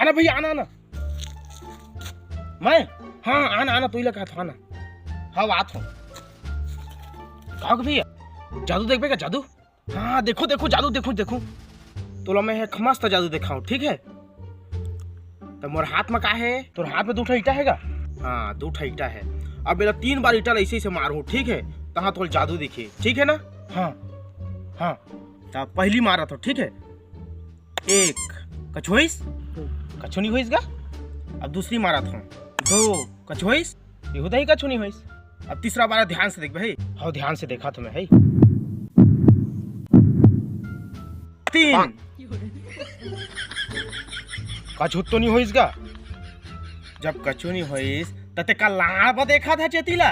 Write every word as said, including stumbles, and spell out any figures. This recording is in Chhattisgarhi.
आना भैया, आना, आना। मैं? हाँ, आना, आना, तू ही लगा था, आना। हाँ, बात हो। का हो गे भैया, जादू देखबे का, जादू? हाँ, देखो, देखो, जादू देखो, देखो। तोला मैं एक मस्त जादू देखाऊं, ठीक है? त मोर हाथ में का है? तोर हाथ में दू ठो ईटा है गा? हाँ, दू ठो ईटा है। अब मेला तीन बार ईटा ला ऐसे, ऐसे मारहूं, ठीक है? तहाँ तोला जादू दिखी, ठीक है ना? हाँ, हाँ। त पहली मारत हों, ठीक है? एक, कछु होइस? कछु नहीं होइस गा। अब दूसरी मारत हों। दो, कछु होइस? एहू दही कछु नहीं होइस। अब तीसरा बार ध्यान से देखबे, हे। हाँ, ध्यान से देखत हों मैं, हे। तीन। कछु तो नहीं होइस गा। जब कछु नहीं होइस, त तें का लाड़ बर देखत हस चेती ला?